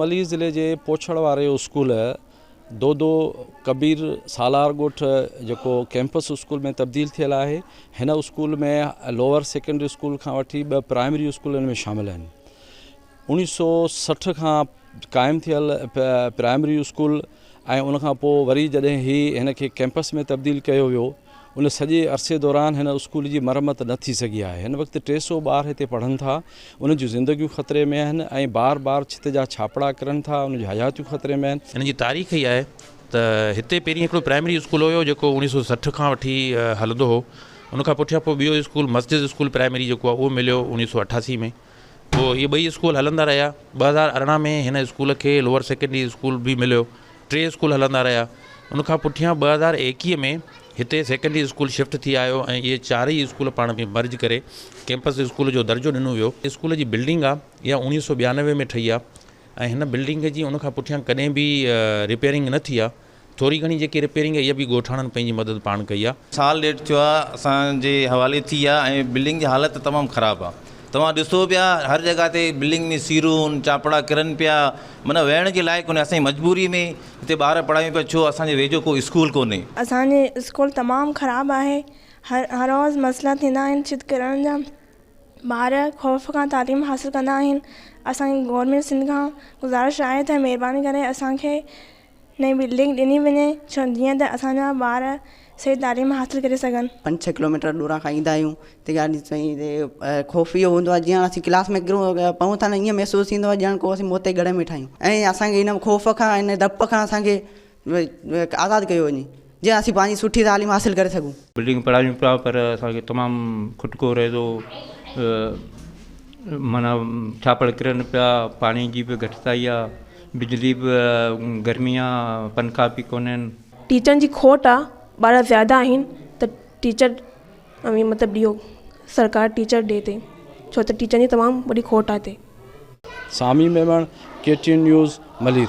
ملير ضلعي جي پوڇڙ واري اسڪول دودو ڪبير سالار ڳوٺ جيڪو ڪيمپس اسڪول ۾ تبديل ٿيل آهي. هن اسڪول ۾ لوئر سيڪنڊري اسڪول کان وٺي ٻه پرائمري اسڪول ان ۾ شامل آهن. 1960 کان قائم ٿيل پرائمري اسڪول ۽ ان کان پوء وري جڏهن هي هن کي ڪيمپس ۾ تبديل ڪيو ويو ان سڄي عرصي دوران هن اسڪول جي مرمت نه ٿي سگهي آهي. هن وقت 300 ٻار هتي پڙهن ٿا، انهن جون زندگيون خطري ۾ آهن ۽ بار بار ڇت جا ڇاپڙا ڪرن ٿا، انهن جون حياتيون خطري ۾ آهن. هن جي تاريخ هي آهي ته هتي پهرين هڪڙو پرائمري اسڪول هيو جيڪو 1960 کان وٺي هلندو هو. ان کان پٺيان پوء ٻيو اسڪول مسجد اسڪول پرائمري جيڪو آهي اهو مليو 1988 ۾. پوء اهي ٻئي اسڪول هلندا رهيا. 2018 ۾ هن اسڪول کي لوئر سيڪنڊري اسڪول به مليو. ٽي اسڪول هلندا رهيا. ان کان پٺيان 2021 ۾ هتي سيڪنڊري اسڪول شفٽ ٿي آيو ۽ اهي چارئي اسڪول پاڻ ۾ مرج ڪري ڪيمپس اسڪول جو درجو ڏنو ويو. اسڪول جي بلڊنگ آ اها 1992 ۾ ٺهي آ ۽ هن بلڊنگ جي ان کان پٺيان ڪڏهن به رپيئرنگ نه ٿي آ. ٿوري گهڻي جيڪي رپيئرنگ اها به ڳوٺاڻن پنهنجي مدد پاڻ ڪئي آ. سال ڏيڍ ٿيو آ اسان جي حوالي ٿي آ ۽ بلڊنگ جي حالت تمام خراب آ توهان ڏسو پيا هر جڳهه تي بلڊنگ ۾ سيرون چاپڙا ڪرن پيا معنيٰ ويهڻ جي لائق ڪونهي اسان جي مجبوري ۾ هتي ٻار پڙهايون پيا ڇو اسان جي ويجهو ڪو اسڪول ڪونهي. اسان جي اسڪول تمام خراب آهي هر هر روز مسئلا ٿيندا آهن ڇت ڪرڻ جا ٻار خوف کان تعليم حاصل ڪندا آهن اسان جي گورنمينٽ سنڌ کان گذارش آهي ته مهرباني ڪري اسان کي نئين بلڊنگ ڏني وڃي ڇو جيئن ته اسان جا ٻار صحيح تعليم حاصل ڪري سگهن. پنج ڇهه ڪلوميٽر ڏوران کان ايندا آهيون ته خوف اهو هوندو آهي جيئن اسين ڪلاس ۾ ڪرون پئون ٿا نه ائين محسوس ٿيندو آهي ڄڻ ڪو اسين موت جي ڳڙهه ۾ ويٺا آهيون ۽ اسان کي ان خوف کان ان ڊپ کان اسان کي آزاد ڪيو وڃي جيئن اسين پنهنجي سٺي تعليم حاصل ڪري سگهون. بلڊنگ پڙهايون پيا پر اسان کي تمام کٽڪو رهي ٿو معنيٰ ڇاپڙ ڪرن پيا پاڻي جي به گهٽتائي آهي بجلي به گرمي آ پنکا به ڪونهن. ٽيچرن جي کوٽ آ ٻار زياده آهن ته ٽيچر اوهين مطلب ڏيو سرڪار ٽيچر ڏي تي ڇو ته ٽيچرن جي تمام وڏي کوٽ آ هتي. Sami Memon, K T N news, Malir.